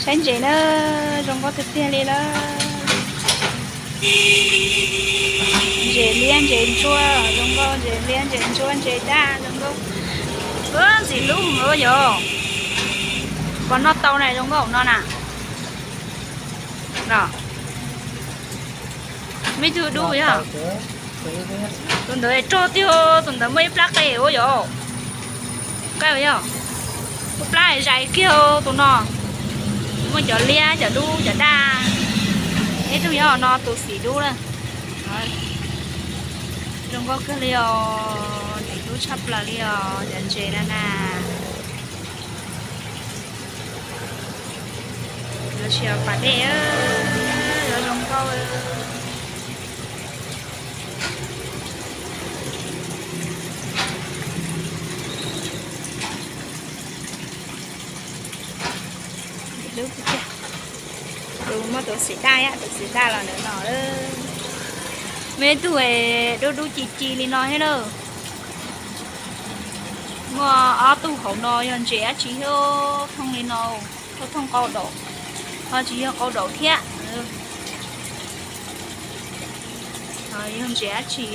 Saib ntses na, zoo nkauj tiag tiag li lawm. Ntses liab ntses ntsuab zoo nkauj, ntses liab ntses ntsuab ntses daj zoo nkauj. Ntxim hlub heev yom. Pom noj tau na zoo nkauj no na. Muaj ib tug dub yog, tus ntawd rog tiag, tus ntawd muaj ib plab qe ua yom. Qe yog, ua plab zais kiag tus no. Muaj cov liab cov dub cov daj. Ib tug yog no tus xim dub na. Zoo nkauj kawg li os, ntxim hlub tshaj plaws li os cov ntses no na. Los tsis pas dej, los zoo nkauj. Tus muaj tus xim daj, tus xim daj los ntawm no. Muaj ib tug dub dub ci ci li no thiab na. Muaj ob tug hauv no yog ntses dab tsi thiab, thooj li no, thooj qau daum, ho tsis yog qau daum thiab. Yog ntses dab tsi.